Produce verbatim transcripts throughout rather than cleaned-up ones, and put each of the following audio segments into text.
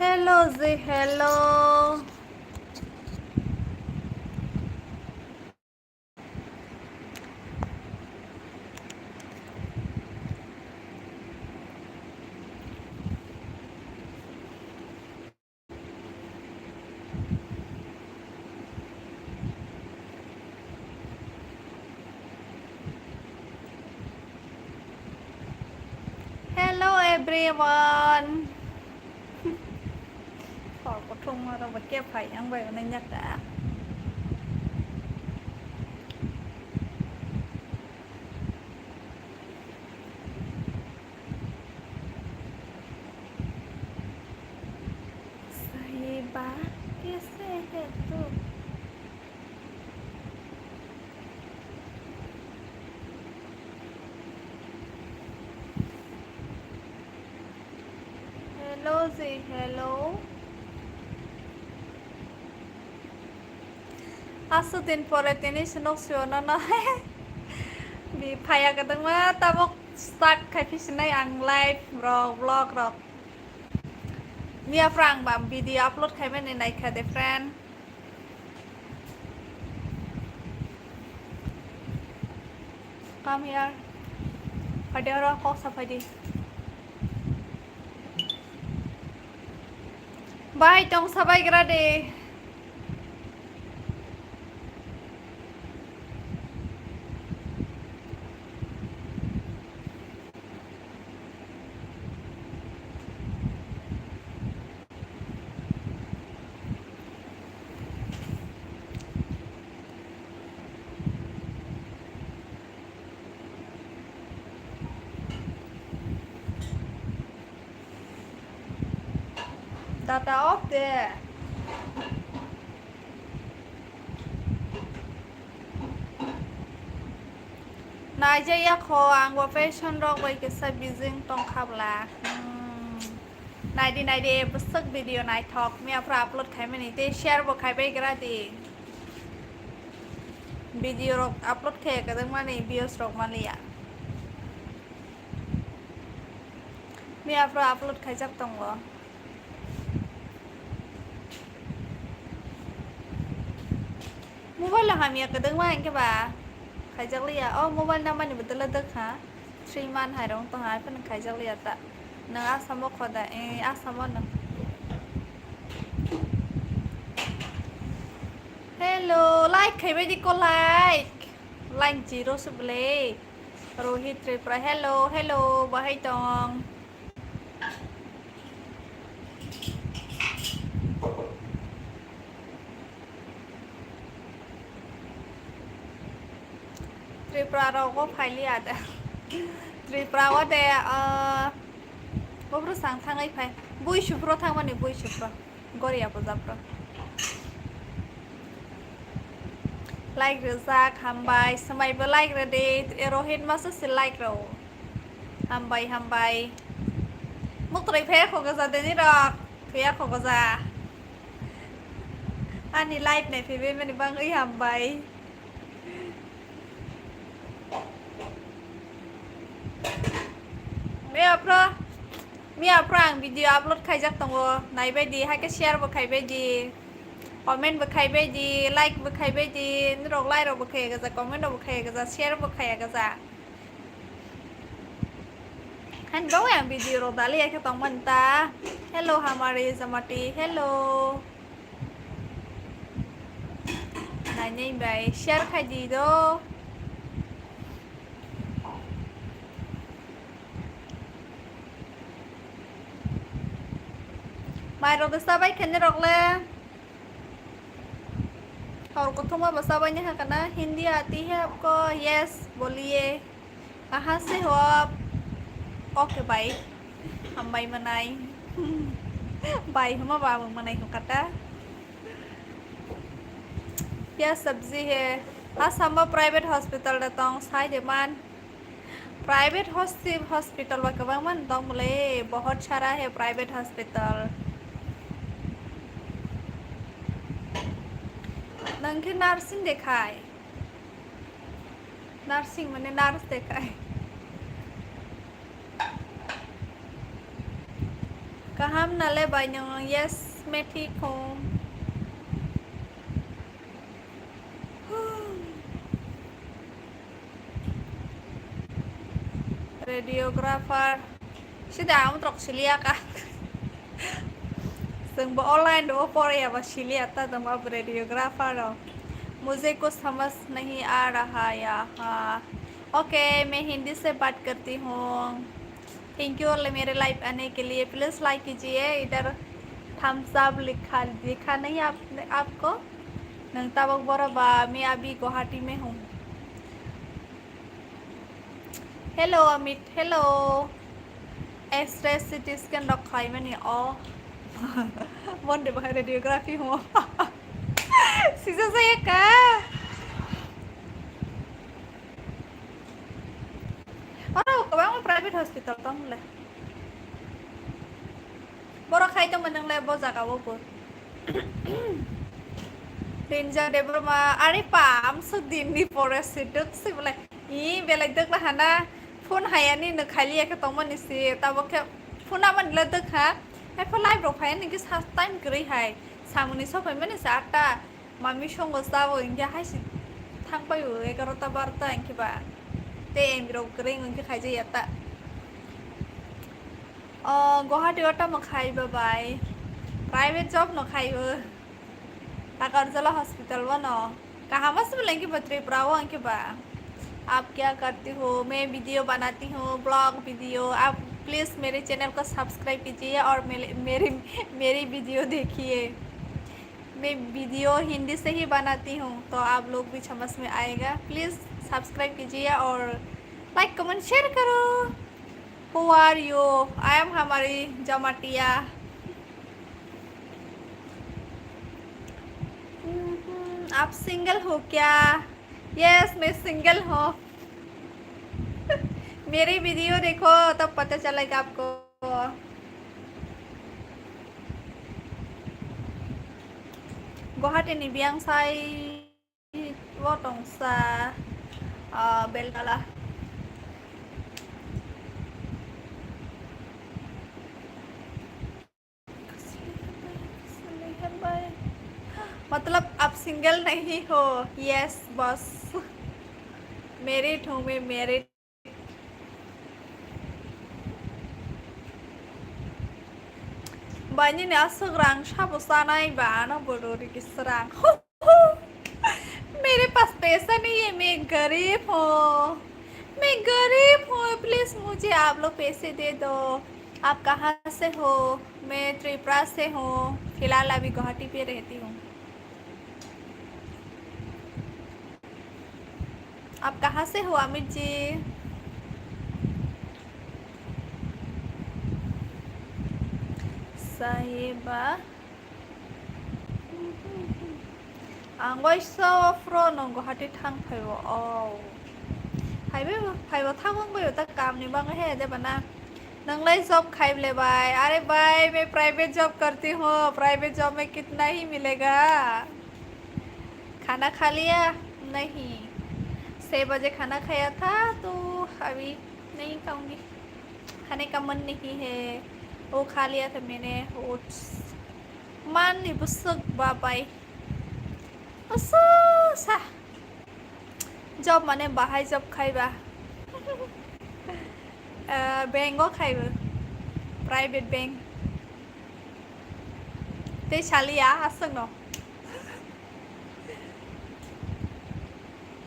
Hello, Ji, hello. Hello everyone. Hor kuthum oro bo khe phai ang bai nai nyak ta. Saiba kaise hai tu? Hello, Ji, hello. Aswk din pore tini se nok sio nono. Bi phaiya kwdwngma tabuk start khai phisinai ang live rok, vlog rok. Miya phrang ba video upload khaimani naikha de friend. Come here. Phaidi oro kok sa phaidi. Bahai tong sabai gra de. Data off de. Naijaya kho, ang bo fashion rok bai kisa busy tong kha bla. Hmm. Naidi, naidi, bwswk video naithok. Miya phra upload khaimani, tei share bo khaibai gra di. Video rok upload khaiya kwdwng mani views rok manliya. Miya phra upload khaijak tongo. Mobile hamya kwdwngma hinkhe ba khaijakliya. O mobile namani bodol o dwkha. Three month hai rong tong hai phano khaijakliya ta. Nwng asamo khoda, eh, asamo nwng. Hello, like khaibai di ko like. Like zero se bwle. Rohit Tripura, hello, hello, bahai tong. Tripura rogo phailiya de. Tripura o de, ah, bobro sang thangai phai. Bui supro thangmani bui supro. Goria bojapro. Like rijak, hambai. Swmaibo like ridi. Rohit masa se like rw. Hambai, hambai. Muktrwi phaya kho gaja deni rok. Phaya kho gaja. Ani live nai phaibai mani bangwi hambai. Miya phra, miya phra ang video upload khaijak tongo. Naibai di, haikhe share bo khaibai di. Comment bo khaibai di, like bo khaibai di. Norok like rok bo khaiya gaja, comment rok bo khaiya gaja, share bo khaiya gaja. Hani bagwi ang video rok dali ya khe tongmani ta. Hello, Hamari Jamati. Hello. Nainai bai share khai di do. Mai rok de sabai khani rok le. Hor kothoma bwsa bai nai hakana, Hindi aati hai aapko? Yes, boliye. Kahan se ho aap? Okay, bhai. Hambai manai. Bhai huma ba manai ho kata. Kya sabji hai? Assam o private hospital da tong sai de man. Private hospi-, hospital ba kwbangma tong bwle, bahut sara hai private hospital. Nwng khe nursing de khai? Nursing mane nurse de khai. Kaham nale bai nwng? Yes, मैं ठीक हूँ। Radiographer. Sida ang trok siliya ka. Sengbo online do pore ya ba siliya ta dama radiographer ro. मुझे कुछ समझ नहीं आ रहा यहाँ। ओके, मैं हिंदी से बात करती हूँ। Thank you मेरे लाइव आने के लिए। प्लीज लाइक कीजिए। इधर थम्स अप लिखा, दिखा नहीं आपने, आपको? Nang tabok boro ba, मैं अभी गुवाहाटी में हूँ। Hello Amit, hello। X-ray, C T scan rok khlaimani o. Monday bahai radiography hwngo. Sisa saya ka. Oro kwbangma private hospital tong le. Borok khai tongma nang le bo jaga o bo. Rinja Debbarma, are pa, amsuk din ni pore se duk se bole. I belai duk la hana phone hayani no khali ya khe tongmani se, tabok khe phone amani le duk ha. Hai pho live rok phai nang khe sa time kwrwi hai. Samung ni sok phai mani se atta. Mami songo sabo hinkhe haisi thang paio egarota barota hinkhe ba. Tei M B rok kwrwi hinkhe khaijak ya ta. O, Guwahati o tamo khai ba bai? Private job no khai o. Takarjala hospital o no. Kaham ase bole hinkhe ba Tripura o hinkhe ba. आप क्या करती हो? मैं वीडियो बनाती हूँ, blog video. आप प्लीज मेरे चैनल को सब्सक्राइब कीजिए और मेरे, मेरी, मेरी वीडियो देखिए। मैं वीडियो हिंदी से ही बनाती हूँ, तो आप लोग भी समझ में आएगा। प्लीज सब्सक्राइब कीजिए और लाइक, कमेंट, शेयर करो। Who are you? I am हमारी जमाटिया। हम्म, आप सिंगल हो क्या? यस, मैं सिंगल हूँ। मेरी वीडियो देखो, तब पता चलेगा आपको। Guwahati ni biang sai o tongsa, ah, Beltala. मतलब आप सिंगल नहीं हो? यस बॉस, मैरिड हूँ मैं, married. Bani ni aswk rang sabo chanai ba ano bo rori kisa rang. मेरे पास पैसा नहीं है, मैं गरीब हूँ, मैं गरीब हूँ, प्लीज मुझे आप लोग पैसे दे दो। आप कहाँ से हो? मैं त्रिपुरा से हूँ, फिलहाल अभी गुवाहाटी पे रहती हूँ। आप कहाँ से हो अमित जी? साहिबा। Ang waisa o phro no Guwahati thang phaibo. Oh. Phaibo, phaibo thang wng bai ta kam ni bang he de bana. Nang lai job khai ble bai. अरे भाई, मैं प्राइवेट जॉब करती हूँ। प्राइवेट जॉब में कितना ही मिलेगा? खाना खा लिया? नहीं। छह बजे खाना खाया था, तो अभी नहीं खाऊंगी। खाने का मन नहीं है। वो खा लिया था मैंने oats. Man ni bwswk ba bai. Bwswk sa. Job mane bahai job khai ba. Eh, bank o khai bo. Private bank. Tei saliya aswk no.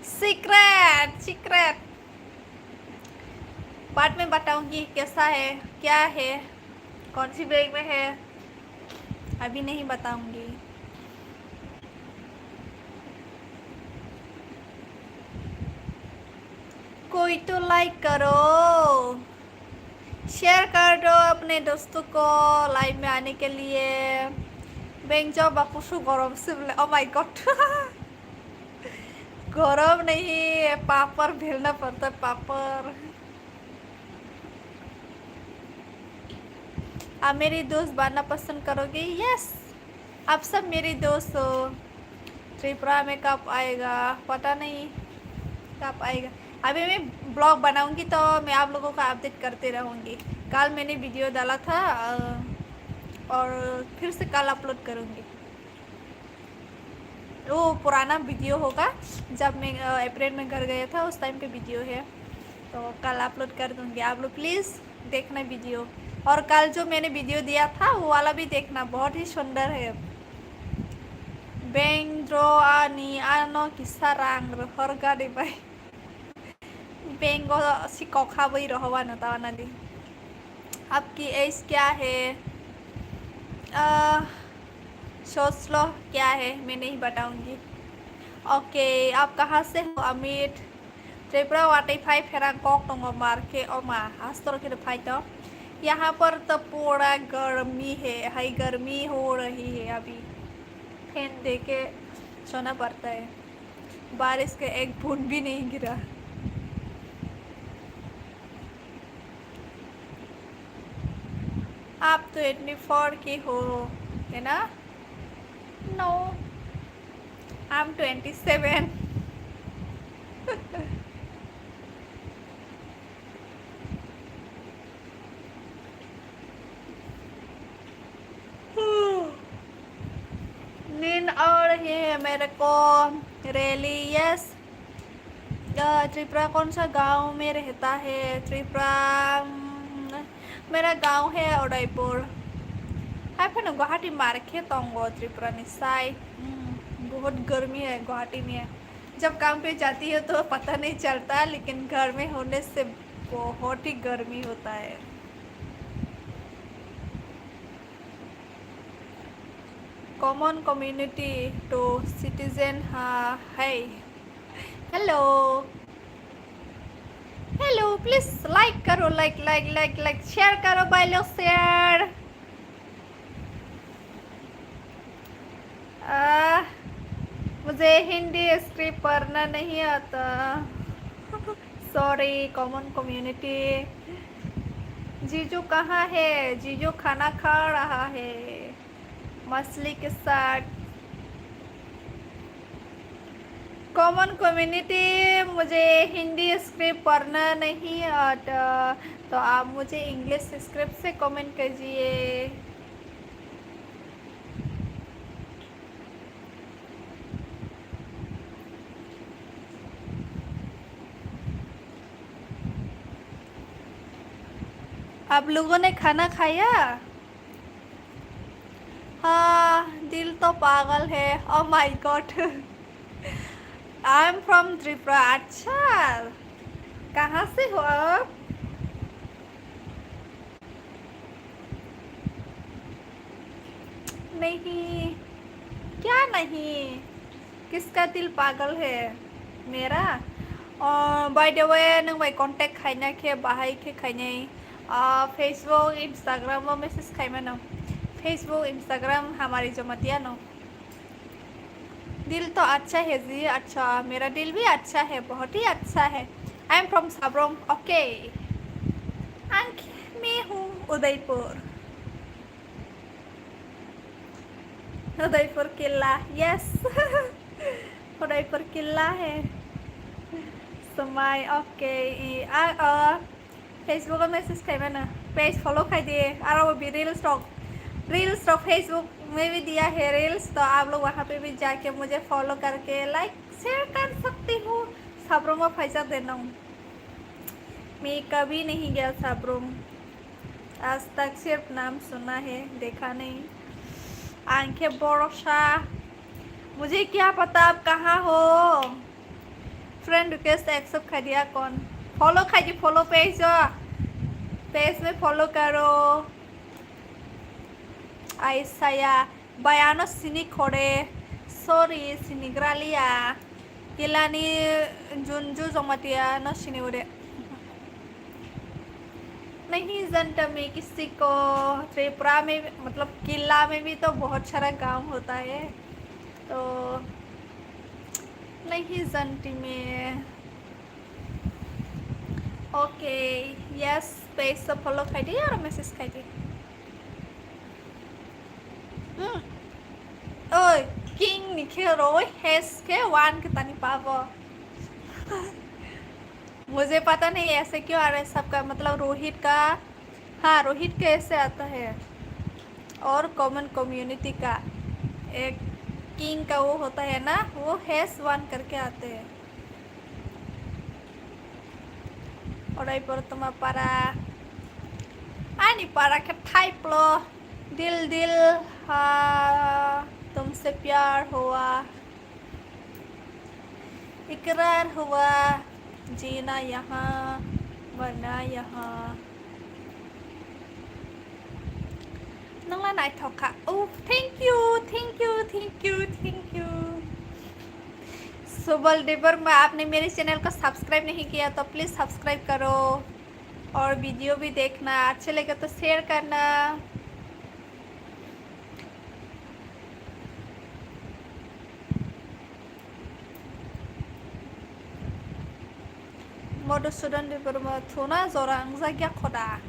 Secret, secret. बाद में बताऊंगी कैसा है, क्या है, कौन सी बैंक में है, अभी नहीं बताऊंगी। कोई तो लाइक करो, शेयर कर दो अपने दोस्तों को लाइव में आने के लिए। Bank job ba kusu gorom se bole. Oh my God. गरम नहीं है, पापड़ बेलना पड़ता है, पापड़। आप मेरी दोस्त बनना पसंद करोगे? यस, आप सब मेरे दोस्त हो। त्रिपुरा में कब आएगा, पता नहीं कब आएगा। अभी मैं ब्लॉग बनाऊंगी तो मैं आप लोगों का अपडेट करते रहूंगी। कल मैंने वीडियो डाला था, अ, और फिर से कल अपलोड करूँगी। वो पुराना वीडियो होगा, जब मैं अप्रैल में घर गया था, उस टाइम पे वीडियो है। तो कल अपलोड कर दूँगी, आप लोग प्लीज़ देखना वीडियो। और कल जो मैंने वीडियो दिया था, वो वाला भी देखना, बहुत ही सुंदर है। Beng dro ani ano kisa rang rohor gari bai. Bengo si kokha bui roho ano ta anadi. आपकी एज क्या है? सोच लो क्या है, मैं नहीं बताऊँगी। ओके, आप कहाँ से हो Amit? Tripura watwi phai pherang kok tongo mar khe oma astor khe phai to. यहाँ पर तो पूरा गर्मी है, हाय गर्मी हो रही है अभी। फैन देके सोना पड़ता है। बारिश का एक बूंद भी नहीं गिरा। आप ट्वेंटी फ़ोर की हो, है ना? No, I'm twenty seven. नींद आ रही है मेरे को। Really, yes. अ, त्रिपुरा कौन सा गांव में रहता है? त्रिपुरा, उम, मेरा गांव है Udaipur. Hai phano Guwahati mar khe tongo Tripura ni sai. उम, बहुत गर्मी है गुवाहाटी में। जब काम पे जाती है तो पता नहीं चलता, लेकिन घर में होने से बहुत ही गर्मी होता है। Common community to citizen ha hai. Hello. Hello, please like करो, like, like, like, like, share करो भाई लोग, share. आह, मुझे हिंदी स्क्रिप्ट पढ़ना नहीं आता। Sorry, common community. जीजू कहाँ है? जीजू खाना खा रहा है मछली के साथ। कॉमन कम्युनिटी, मुझे हिंदी स्क्रिप्ट पढ़ना नहीं आता, तो आप मुझे इंग्लिश स्क्रिप्ट से कमेंट कीजिए। आप लोगों ने खाना खाया? हाँ, दिल तो पागल है। Oh my God. I am from Tripura. अच्छा, कहाँ से हो आप? नहीं, क्या नहीं? किसका दिल पागल है? मेरा? By the way, nang bai contact khaina khe bahai khe khainai, Facebook, Instagram o message khaimano. Facebook, Instagram हमारी जमातिया no. दिल तो अच्छा है जी, अच्छा, मेरा दिल भी अच्छा है, बहुत ही अच्छा है। I am from Sabrom, okay. Ang, मैं हूँ उदयपुर। उदयपुर किला, yes. उदयपुर किला है। समय, okay. Facebook में message खाई मैंने, page follow खाई दिए। और वो भी reels talk, reels talk Facebook में भी दिया है reels, तो आप लोग वहाँ पे भी जाके मुझे follow करके like share कर सकती हूँ। Sabrom में पैसा देना हूँ। मैं कभी नहीं गया Sabrom, आज तक सिर्फ नाम सुना है, देखा नहीं। आंखें भरोसा, मुझे क्या पता आप कहाँ हो। Friend request accept खाई दिया कौन? Follow खाई दी, follow page हो, page में follow करो। Aisaya, bayano sini khore, sorry, sinigraliya. Kilani Junju Jamatia no sini ure. नहीं जानता मैं किसी को। त्रिपुरा में, मतलब, किला में भी तो बहुत सारा गांव होता है, तो नहीं जानती मैं। Okay, yes, page तो follow खाई दे और message खाई दे। Hmm. Oi, king ni khe roi hes ke wan ke tani pabo. मुझे पता नहीं ऐसे क्यों आ रहा है सबका, मतलब, रोहित का। हाँ, रोहित कैसे आता है? और कॉमन कम्युनिटी का एक किंग का वो होता है ना, वो हैश वन करके आते हैं। Orai por toma para, ani para khe thaiplo, dil dil ha, tumse pyar hua, ikrar hua, jina yaha, marna yaha. Nangla naithok kha. Oh, thank you, thank you, thank you, thank you. Subal देवर्मा, आपने मेरे चैनल को सब्सक्राइब नहीं किया तो please subscribe करो और वीडियो भी देखना, अच्छे लगे तो शेयर करना। Madhusudan Debbarma thuna jora wngjak ya khoda.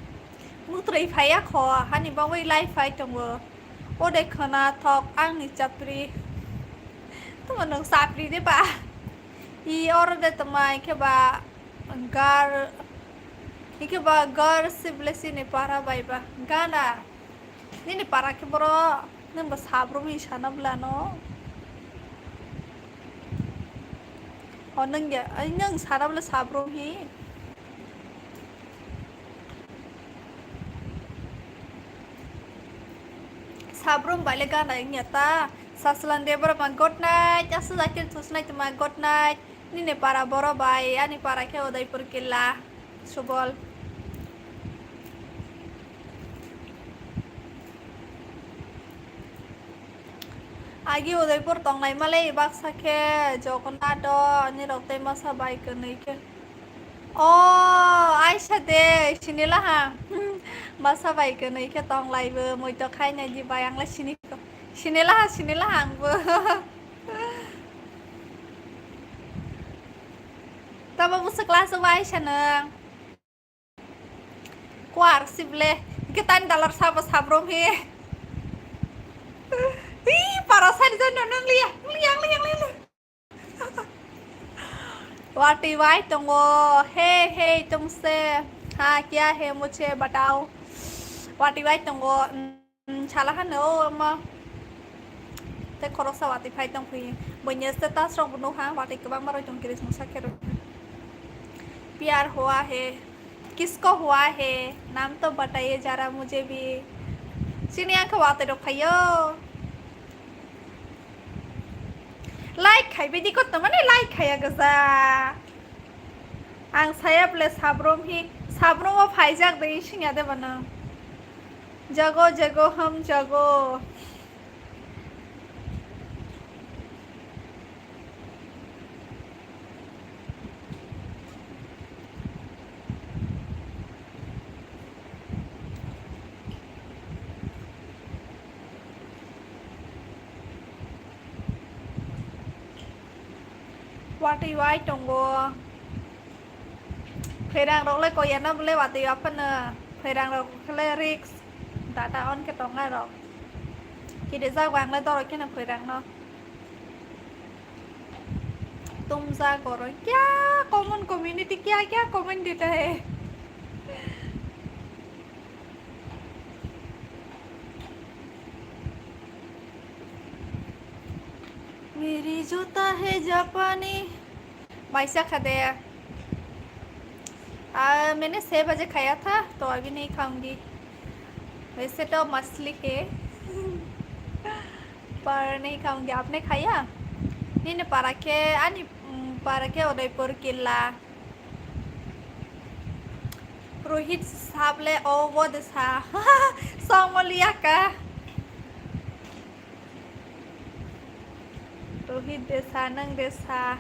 Mutrwi phai ya kho, hani bagwi lai phai tongo. O de khwna thok ani chapri. Tamo nwng chapri de ba? I oro de tama khe ba gar, ikhe ba gar sible sini para bai ba. Gana. Nini para khe boro, nwng bo sabrum hi sana bwlano? O nwng ya, ai nwng sana bwla sabrum hi? Sabrum bai le gana wngya ta. Saslan de borok ma good night, asu jakir thusnai tuma good night. Nini para boro bai, ani para khe Udaipur killa. Subol. Agi Udaipur tongnai malai baksa khe Jagannath do ani rok tei masa bai kwnwi khe. O, Aisha de, sinila ha. Masa bai kwnwi khe tonglai bo, moito khaina di bai, ang le sini ko. Sinila ha, sinila ha ang bo. Tamo busa class o Aisha nang. Kuar sible, hingke tani dalar sabo sabrom he. Ih, para sari jani no nang liya, liya, liya, liya, liya. Watwi wai tongo, hey, hey, tumse, ha, kya hai, mujhe batao. Watwi wai tongo. Hmm, sala hano o omo. Tei khoroksa watwi phai tong phi. Buini status rok bo nukha, watwi kwbangma roi tong Christmas sakhe rok. Pyar hua hai, kisko hua hai, naam to bataiye zara mujhe bhi. Chini ang khe watwi rok phaio. Like khai bidi kotto mane like khaiya gaja. Ang saya bole sabrom hi, sabrom o phaijak de singya de bana. Jago, jago, hum jago. Watwi wai tongo. Pherang rok le koyana bole watwi aphano. Pherang rok khe le risk. Data on khe tongnai rok. Kiri jak bang le dorok kheno pherang no. Tum ja goro. Kya common community, kya kya comment deta hai? मेरी जूता है जापानी। Baisa kha de. आ, मैंने छह बजे खाया था, तो अभी नहीं खाऊंगी। वैसे तो मछली है, पर नहीं खाऊंगी। आपने खाया? Nini para khe, ani, mm, para khe Udaipur killa. Rohit sable o bo de sa. Songoliya ka. Rohit de sa, nwng de sa.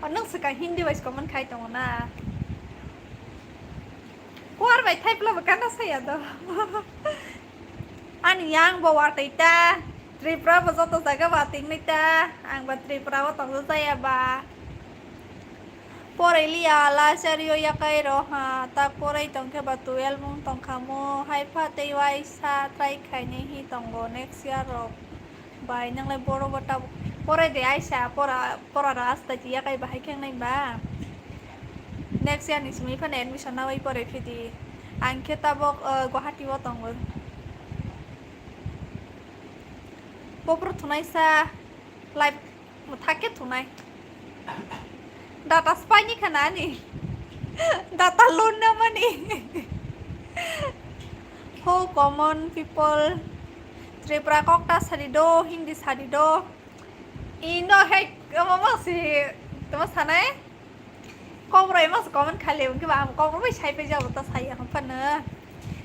O, nwng swkang Hindi bai comment khai tongo na. Kuar bai thaipla bo kana saya do. Ani yang bo watwi ta. Tripura bo joto jaga watwi nai ta. Ang ba Tripura o tongsa jaya ba. Porailiya, lachario yakai roha, tak porai tongkhe ba twelve wng tongkha mo, haipha tei waisa try khainai hi tongo next year rok bai, nanglai borok bo tabuk porai de aisa, pora, pora rok asta di yakai bahai khe wngnai ba. Next year ni simi phano admission naui porai phidi, ang khe tabuk, uh, Guwahati o tongo. Bopro thunai sa live thake thunai. Data spy ni khana ani. Data loan na mani. Ho common people. Tripura kokta sadi do, Hindi sadi do. Indo hek, omo mo si, tamo sanai? Kokborok emo se comment khaile, hwnkhe ba ang kokborok bai sai paijak, ta sai ya phano.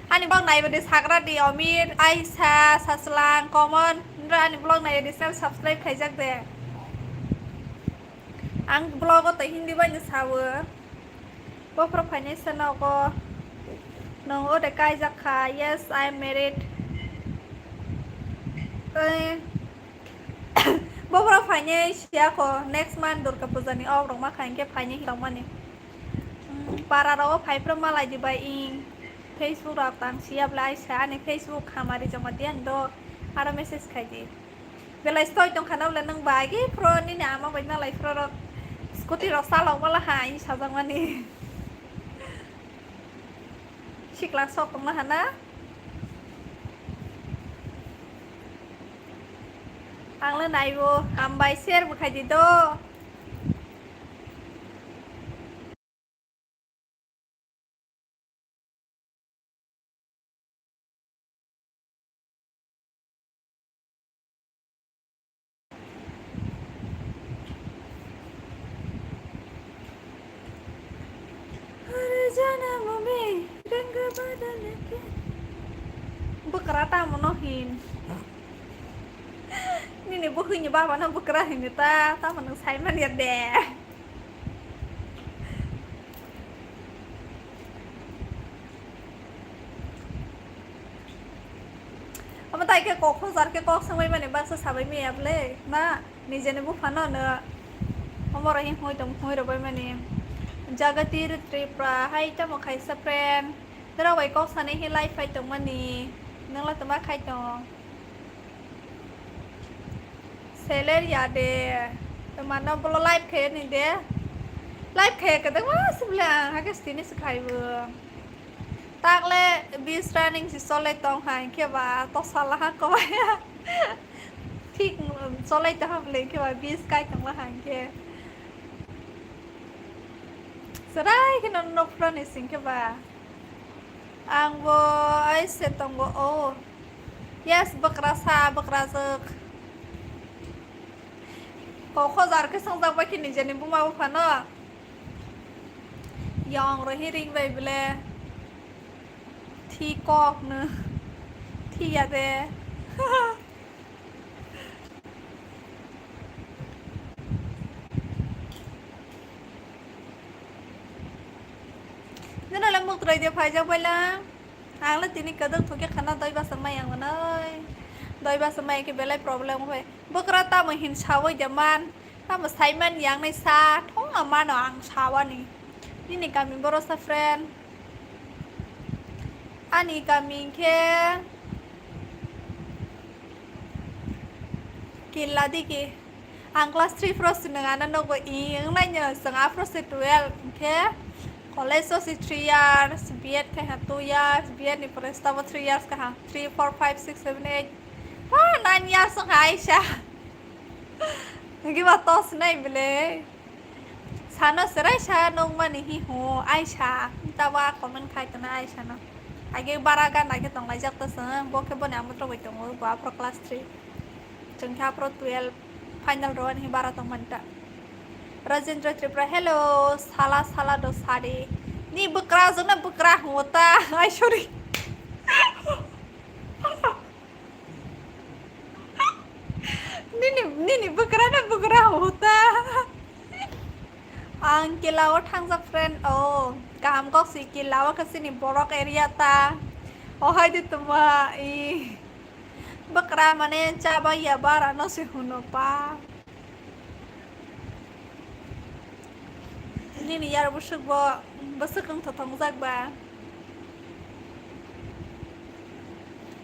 Ani vlog naiba de sagra di, Omir, Aisha, Saslang, comment, nra ani vlog naiba de channel subscribe khaijak de. Ang vlog o to Hindi bai no sawo. Bopro phainai se nogo. Nong o de kaijak kha. Yes, I am married. Eh, Bopro phainai siya ko, next month Durga Puja ni ok rok ma kha hwnkhe phainai hinwi tongmani. Mm, para rogo phaiphru malai di bai ing. Facebook rok tang siya bwlai sa ani Facebook hamari joma diyan do. Aro message khai di. Belai stoi tong khana bwle nwng bai gi phro nini ama bai malai phro rok scooty rok salok mala ha ani sajakmani. Sikla sok tongna hana. Ang le naibo, hambai share bo khai di do. Bwkra tamo no hin. Nini bwkhwini baba no bwkra hini ta, tamo nwng sai manya de. Omo tai khe kok hojar khe kok swngwi mani baksa sabai maya bwle na nijeni buphano no omo rok hwnwi tong hwnwi rwbai mani. Jagatir Tripura hai tamo khaisa friend norok bai kok sanai hi live phai tongmani nwngla tongma khai tong. Seler ya de. Tomano bolo live khe ni de. Live khe kedeng ma sibla ang hake stini sikhaibo. Takle bis running si solai tong hai khe ba to sala ha ko ya. Thik solai ta hamle khe ba bis kai tong la hai khe. Serai khe no nokra ni sing khe ba. Ang bo ai se tongo o. Yes, bwkra sa, bwkra jwk. Kok hojar khe swngjak bai khe nijeni buma bupha no. Yong rw hi ring bai bwle. Thi kok no. Thi ya de. Nini le muk trai de phaijak bai lang. Ang le tini kadang thokya khana doi basa mai ang nai. Doi basa mai ke belai problem bai. Bwkra tamo hin sawi de man. Tamo sai man yang nai sa thong mano ang sawani. Nini kami boro sa friend. Ani kami khe Killa digi. Ang class three pro si nang ana nogo i wng nai no chwng afro si twelve hwnkhe college o si three years, B Ed khai ha two years, B Ed ni pore stabo three years kaham, three, four, five, six, seven, eight, ah, nine years wng hai sa. Hwnkhe ba tos nai bwle. Sano serai sa nokmani hi ho, Aisha, tabo a comment khai tona Aisha no. Age bara gana khe tonglaijak ta chwng, bo khe boni amotro bai tongo, bo aphro class three. Chwng khe aphro twelve, final rowan hi bara tongmani ta. Rajendra Tripura, hello, sala sala do sari. Ni bwkra jwk na bwkra ho ta, ai sorry. Nini, nini bwkra na bwkra huta. Ang kila o thangjak friend o. Kaham kok si kila o khe chini borok area ta. O hai di tuma i. Bwkra mane chaba ya bara no se huno pa. Nini yar bwswk bo bwswk wng thothongjak ba.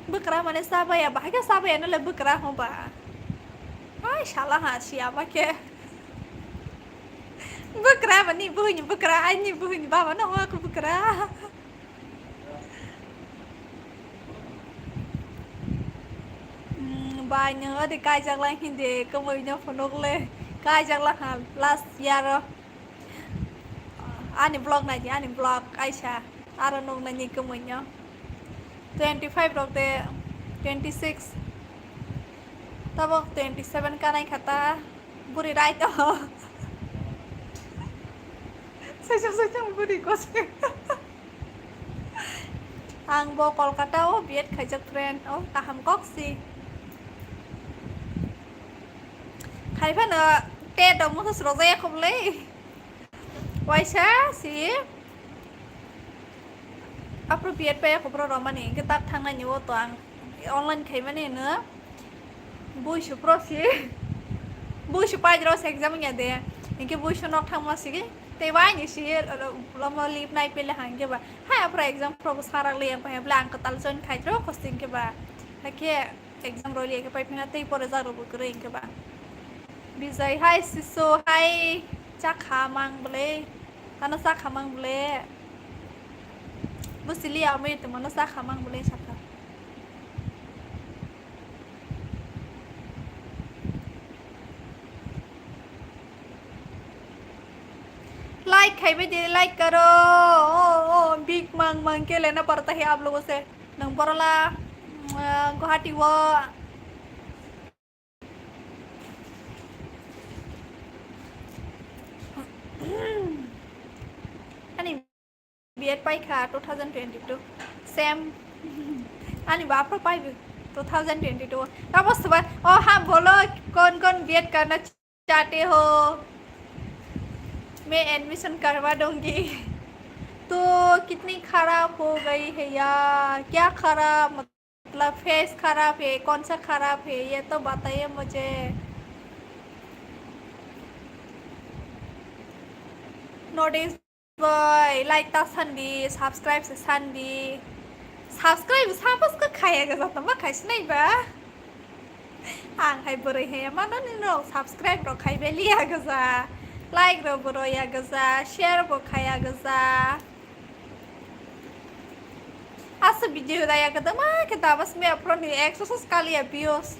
Bwkra mane chabaya, bahai khe chabaya nole bwkra ho ba. Hai sala ha siya ba khe. Bwkra mani buhuni bwkra, aini buhuni baba no ho bwkra. Hmm, Bai, nwng odi kaijak lai hindi, kwmwi no phunuk le. Kaijak lai ha last year o. Ani vlog nai di, ani vlog kaisa. Aro nuk nai ni kwmwi no. Twenty five rok de, twenty six. Tabok twenty seven kanai kha ta. Buri rai to. Sejak sejak buri kose. Ang bo Kolkata o B Ed khaijak friend, o kaham kok si. Khai phano TET rok mokhe srojaya kho bwlai. Waisa si. Aphuru B Ed paiya kho bro romani, hwnkhe tak thangnai ni o to ang online khaimani no. Buisu pro si. Buisu paidro se exam wngya de. Hwnkhe buisu nok thangma sigi. Tei bai ni si, lomo leave nai pele hangke ba. Hai aphuru exam pro bo sarak le yang paiya bwle ang kwtal join khaitro khosting ke ba. Hakhe exam roli ke pai phina tei pore jaro bo kwrwi hwnkhe ba. Bijai hai siso hai chakha mang bwle. Tano chakha mang bwle. Busili amoi tongmano chakha mang bwle sakha. Like khaibai de, like karo. O, o, big mang mang ke lena parta hai aap logo se. Nang borola, mm, Guwahati wo. Ani B Ed paikha two thousand twenty two. Same. Ani bapro pai two thousand twenty two. Tamo subai, oh ha bolo, kon kon B Ed karna chahte ho? Main admission karwa dungi. To kitni kharab ho gayi hai yaar? Kya kharab? मतलब फेस खराब है, कौन सा खराब है, ये तो बताइए मुझे। Notice boy, like ta sandi, subscribe se sandi. Subscribe sapos ko khaya ga jata ma khai sinai ba. Ang hai bwrwi hai mano ni no subscribe rok khai beliya ga ja. Like rok bo roya ga ja, share bo khaya ga ja. Asa video daya kadama ke dabas me upload ni exercise kaliya views.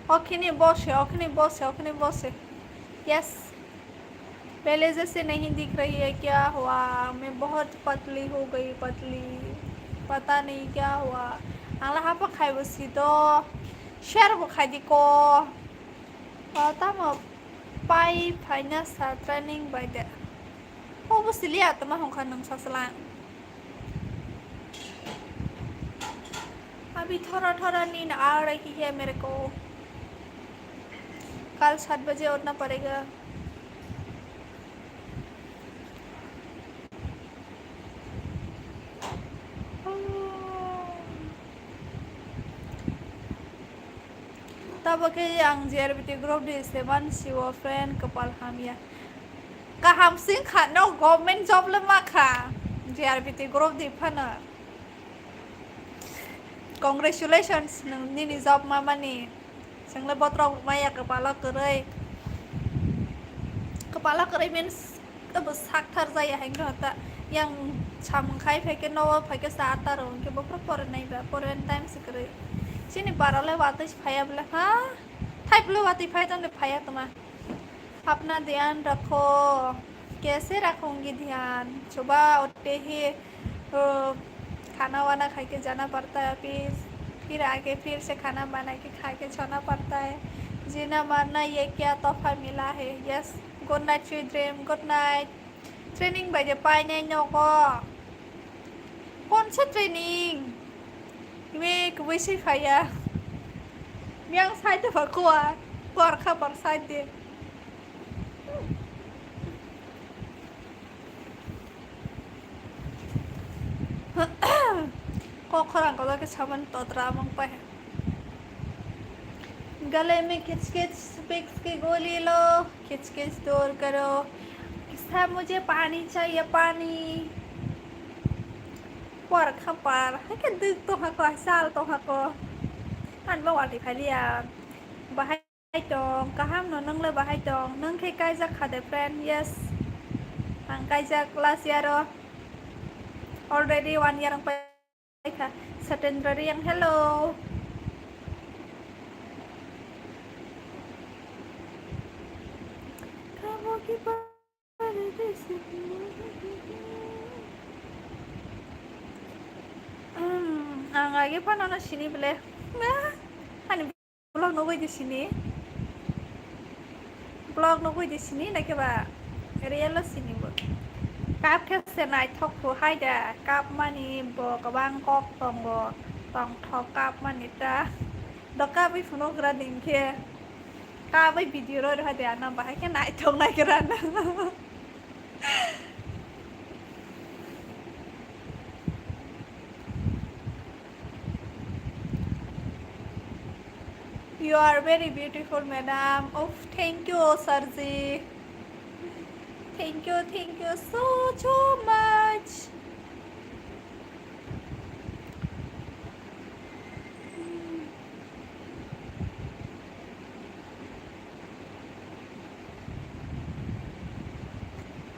Okhini bose, okhini bose, okhini bose. Yes. पहले जैसे नहीं दिख रही है, क्या हुआ? मैं बहुत पतली हो गई, पतली। पता नहीं क्या हुआ। Ang la hapa khai bo si do. Share bo khai di ko. O tamo pai phaina sa training bai de. O bo sili atma hongkha nung sasla. अभी थोड़ा थोड़ा नींद आ रही है मेरे को। कल सात बजे उठना पड़ेगा। Tabo khe ang J R B T group di seven siwo friend kwpal hamya. Kaham sing kha no government job le ma kha J R B T group di phano. Congratulations nwng nini job mamani. Chwngle botrok maya kwpalo kwrwi. Kwpalo kwrwi means abo sakthar jaya hai wngkha ta. Yang samung khai phaikhe nogo phaikhe sa ata rw hwnkhe bophuru pore naiba, pore time se kwrwi. Chini barale watwi phaya bwle ha? Thai bwle watwi phai tongde phaya tongma. अपना ध्यान रखो। कैसे रखूंगी ध्यान? सुबह उठते ही, ओ, खाना वाना खा के जाना पड़ता है ऑफिस, फिर आके फिर से खाना बना के खा के सोना पड़ता है। जीना मरना ये क्या तोहफा मिला है? Yes, good night, sweet dream, good night। Training bai de painai nogo. Konsa training? Ime kwbui se phaiya. Yang side de ba kuar, kuar kha bar side de. Kok khorang kolok ke saman totra amang pai. गले में खिचखिच विक्स की गोली लो, खिचखिच दूर करो। किस्सा मुझे पानी चाहिए, पानी। Por khapar, hai khe duk tong hako, hai sal tong hako. Ang bo watwi phaliya. Bahai tong, kaham no, nwng le bahai tong? Nwng khe kaijak kha de, friend? Yes. Ang kaijak last year o. Already one year ang pai kha. Satendra Riang, hello. Hmm, ang age phano no sini bole. Ani vlog nugwi di sini. Vlog nugwi di sini, naikhe ba real o sini bo. Cup khe se naithok kho hai da, cup mani bo kwbang kok tongo, tongthok cup mani ta. Do cup wi phunukgra din khe, cup wi video rw rw hai de, ano bahai khe naithok naigra na. You are very beautiful, madam. Oh, thank you, sir ji. Thank you, thank you so, so much.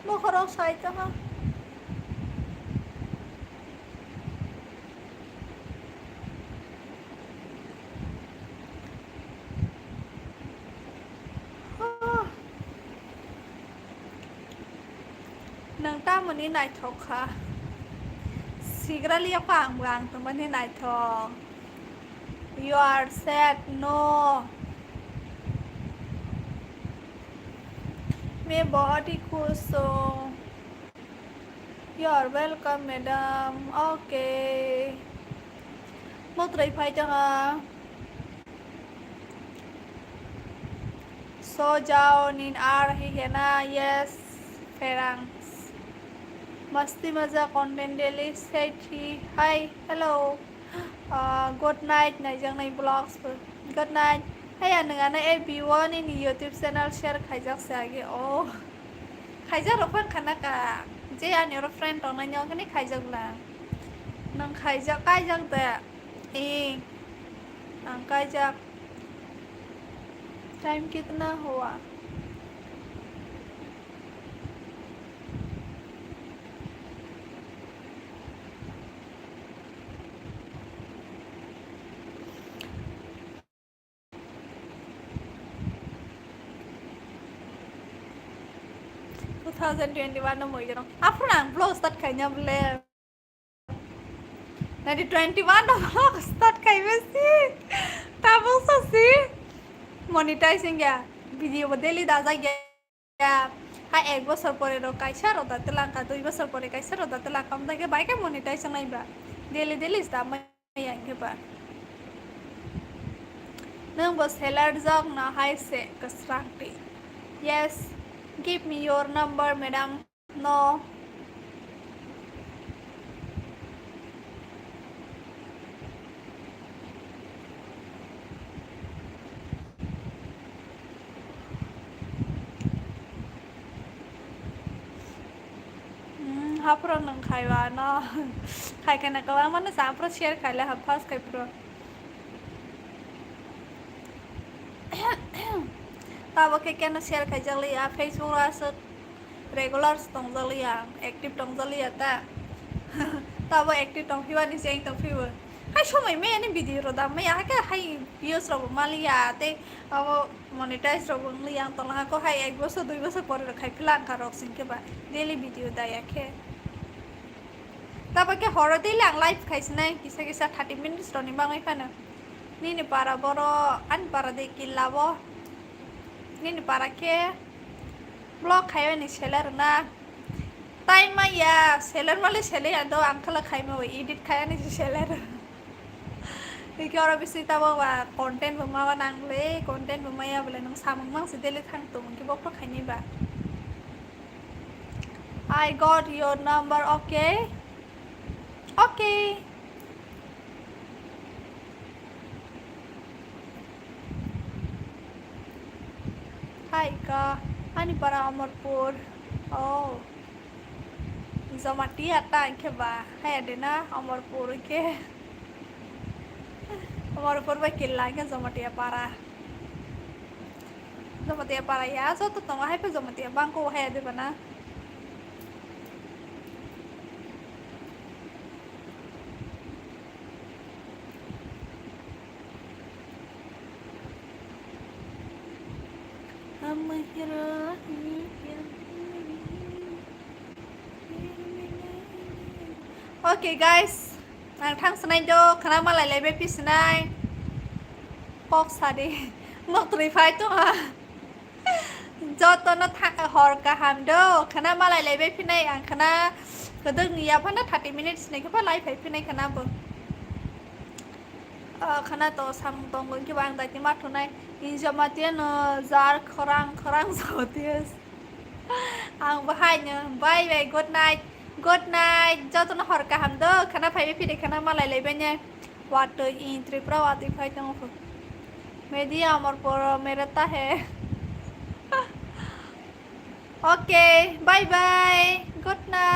Bokhorok sai tongha. Nwng tamoni naithok kha? Sigra liya kho ang bo, ang tongmani naithok. You are sad, no. मैं बहुत ही खुश हूँ। You are welcome, madam. Okay. Motrai phai tanga. So jao nin ar hi hena, yes, pherang. Masti maja content daily, say hi, hi, hello. Ah, good night, naijaknai vlogs bo. Good night. Hey, anwng ano A B one nini YouTube channel share khaijak se age. Oh. Khaijak rok phang khana ka. Je ani oro friend tongnai ni, okhani khaijak bwla. Nang khaijak, kaijak da. Eh. Ang kaijak. Time kitna hua? Two thousand twenty-one no moi jano. Aphuru ang vlog start khaina bole. Nadi twenty-one no vlog start khaibe si. Tabuk so si. Monetize wngya. Video bo daily dajak ya. Ha ek bosor pore ro kaisa ro da telangka, dui bosor pore kaisa ro da telangka, amda ke bai ke monetize wngnai ba. Daily daily sta mai ya ke ba. Nang bo seller jok na hai se kasrang ti. Yes, give me your number, madam. No. Hmm, hapro nang khaiwa no. Khai kana kawa mano sa hapro share khaile ha first khai pro. Tabo khe keno share khaijak liya, Facebook o aswk regular se tongjak liya, active tongjak liya ta. Tabo active tongphibani se ang tongphibo. Hai somoi maya ni video ro da maya, hai khe hai views rok bo maliya, tei abo monetize rok bo wngliya, ang tongla kho hai ek bosor dui bosor pore rok khai phila ang kha rok sing khe ba daily video da ya khe. Tabo khe horo daily ang live khaisinai kisa kisa thirty minutes rokni bagwi phano. Nini para boro, ani para de killa bo. Nini para khe vlog khaiwi ni seller na. Time ma ya, seller male seller ya do ang khala khaima bo edit khaiya ni seller. Hikhe oro bisi tabo ba content bo ma ba nang le, content bo maya bole nang samung mang se daily thang tong khe bokro khaini ba. I got your number, okay? Okay. Hai ka, ani para Amarpur. Oh. Jamatia ta hwnkhe ba, hai de na Amarpur hwnkhe. Amarpur bai killa hwnkhe Jamatia para. Jamatia para ya, joto tongo hai phe Jamatia bangko hai de ba na. Okay guys, ang thang sanai do, khana malai laibai pisinai. Kok sadi, nok twi phai tonga. Jotono tha-, hor kaham do, khana malai laibai phinai, ang khana kwdwk ni yaphano thirty minutes ni khe pha lai phai phinai khana bo. Ah, khana to samung tongo, hwnkhe bo ang daiti ma thunai. Injoma tiyano jar khorang khorang so tiyo. Ang bahaino. Bye bye, good night. Good night. Jotono hor kaham do. Khana phaibai phiri khana malai laibai ne. Watwi in Tripura watwi phai tongo kho. Media amar poro mereta hai. Okay, bye bye. Good night.